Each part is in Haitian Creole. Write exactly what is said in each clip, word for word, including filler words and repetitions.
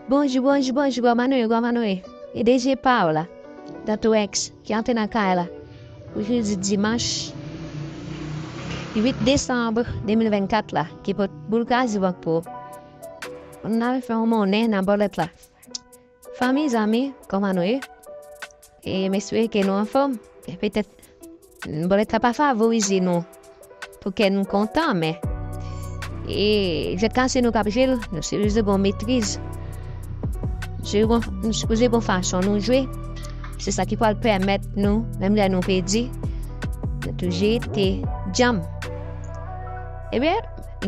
Bonjou, bonjou, bonjou, Gwa Manoye, Gwa Manoye. E D J pa w la, Dantou X, ki antre nan kay la pou jodi dimanch uit desanm de mil vennkat la, ki pot boul kraze bank pou ou. Nou al fè yon monnen nan bòlèt la. Fanmi, zanmi, kòman nou ye? E m espere ke nou anfòm. E petèt, bòlèt la pa favorize nou pou kè nou kontan, men e jwèt kase nou k ap jwe l, nou sipoze gen yon metriz. Se yon, nou sipoze gen yon fason nou jwe. Se sa ki pral pèmèt nou, menm lè nou pèdi, nou toujou rete djanm. Ebyen,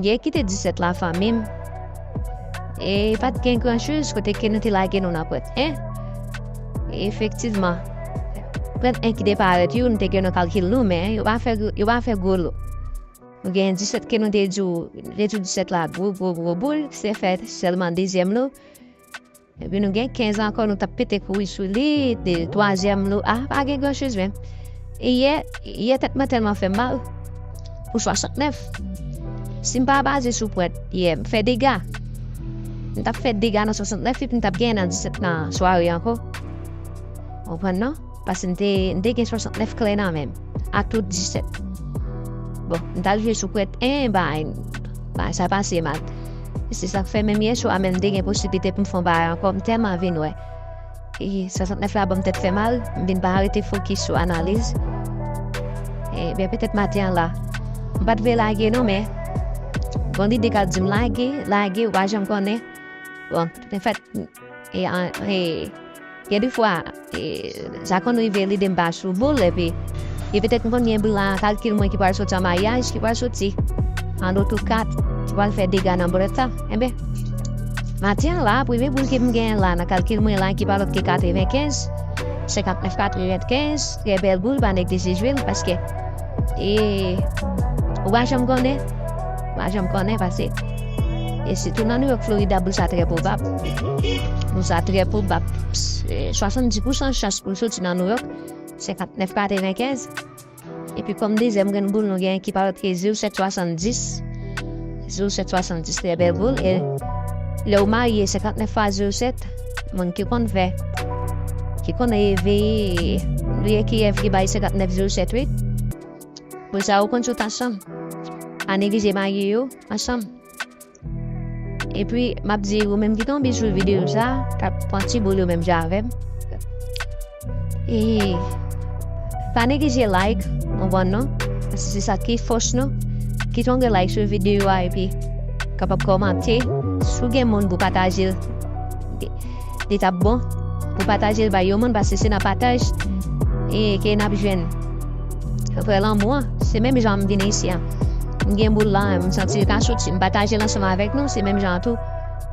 gen ki te disèt la, fanmi m. E pa t gen gran choz kote ke nou te lage nou nan pwent en. E efektivman, pwent en ki te parèt yo, nou te gen nan kalkil nou, men yo pa fè, yo pa fè gwo lo. Nou gen disèt ke nou te di w, nou te di w disèt la gwo, gwo, gwo boul, se fè sèlman dezyèm lo. Epi nou gen kenz ankò, nou t ap pete kouri sou li, de twazyèm lo a, pa gen gran choz menm. E yè, yè tèt mwen tèlman fè m mal pou swasantnèf. Si m pa baze sou pwent yè, m fè dega. M t ap fè dega nan swasantnèf epi m t ap genyen nan disèt nan sware ankò. Konprann non? Paske m te, m te gen swasantnèf klè nan men m, ak tout disèt. Bon, m t al jwe sou pwent en, bay, bay, sa pase mal. E se sa k fè menm yè swa, men m te gen posiblite pou m fè yon bagay ankò, m tèlman vin wè. E swasantnèf la ban m tèt fè mal, m vin pa rete fokis sou analiz. Ebyen, petèt maten an la, m pa t vle lage non, men gon lide k ap di m lage, lage, ou pa janm konnen. Bon, anfèt, e, an, e, gen de fwa, e, sa konn rive lide m pa sou boul, epi, e petèt m konn gen blan kalkil mwen ki pral soti an maryaj, ki pral soti an loto kat, ki pral fè dega nan bòlèt la. Enben, maten an la, premye boul ke m genyen la nan kalkil mwen la, ki pa lòt ke katrevenkenz, senkantnèf katrevenkenz, trè bèl boul, pa neglije jwe l, paske, e, ou pa janm konnen, ou pa janm konnen, paske, e sitou nan New York, Florida, boul sa trè pwobab. Boul sa trè pwobab. E, swasanndis pousan chans pou l soti nan New York, senkantnèf katrevenkenz. Epi kòm dezyèm grenn boul nou genyen ki pa lòt ke zewo sèt swasanndis. Zewo sèt swasanndis, trè bèl boul. E lè w marye, senkantnèf fwa zewo sèt, moun ki konn fè, ki konn reve, bliye ki F ki bay senkantnèf zewo sèt, wi. Pou sa, ou konn sot ansanm. Pa neglije marye yo ansanm. Epi, m ap di ou menm ki tonbe sou videyo sa, k ap pran ti boul yo menm jan avè m. E, pa neglije like, ou konprann non? Paske se sa ki fòs nou. Kite yon grenn like sou videyo a epi kapab kòmante. Si w gen moun pou pataje l, li, li t ap bon pou pataje l bay yon moun, paske se nan pataj, e, ke n ap jwenn vrè lanmou an. Se menm jan m vin isi a. M gen boul la, m santi l ka soti. M pataje l ansanm avèk nou, se menm jan an tou.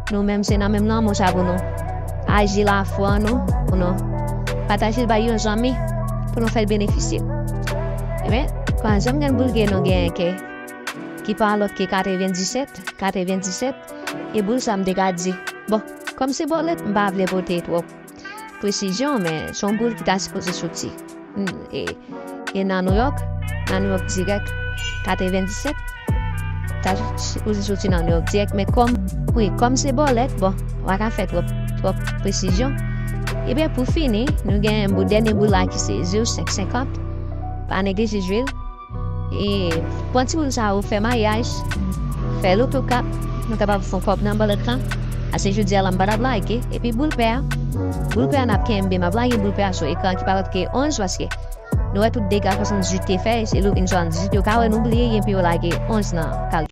Nou menm, se nan menm lanmou sa pou nou aji lafwa nou, pou nou pataje l bay yon zanmi, pou nou fè l benefisye. Ebyen, twazyèm grenn boul ke nou genyen ke, ki pa lòt ke katrevendisèt, katrevendisèt, e boul sa m te ka di. Bon, kòm se bòlèt, m pa vle pote twòp presizyon, men se yon boul ki ta sipoze soti. Mm, e, e nan New York, nan New York dirèk, katrevendisèt, ta sipoze soti nan New York dirèk, men kòm, wi, kòm se bòlèt, bon, m pa ka fè twòp, twòp presizyon. Ebyen, pou fini, nou gen boul, dènye boul la ki se zewo senk senkant, pa neglije jwe l. E pran ti boul sa yo, fè maryaj, fè loto kat, nou kapab fè yon kòb nan bòlèt lan. Ase jodi a la, m pa t ap lage. Epi boul pè a, boul pè a n ap kenbe, m ap lage boul pè a sou ekran ki pa lòt ke onz, paske nou wè tout dega swasanndizuit te fè, se li ki gen swasanndizuit, yo ka wè nou bliye, epi yo lage onz nan kalkil.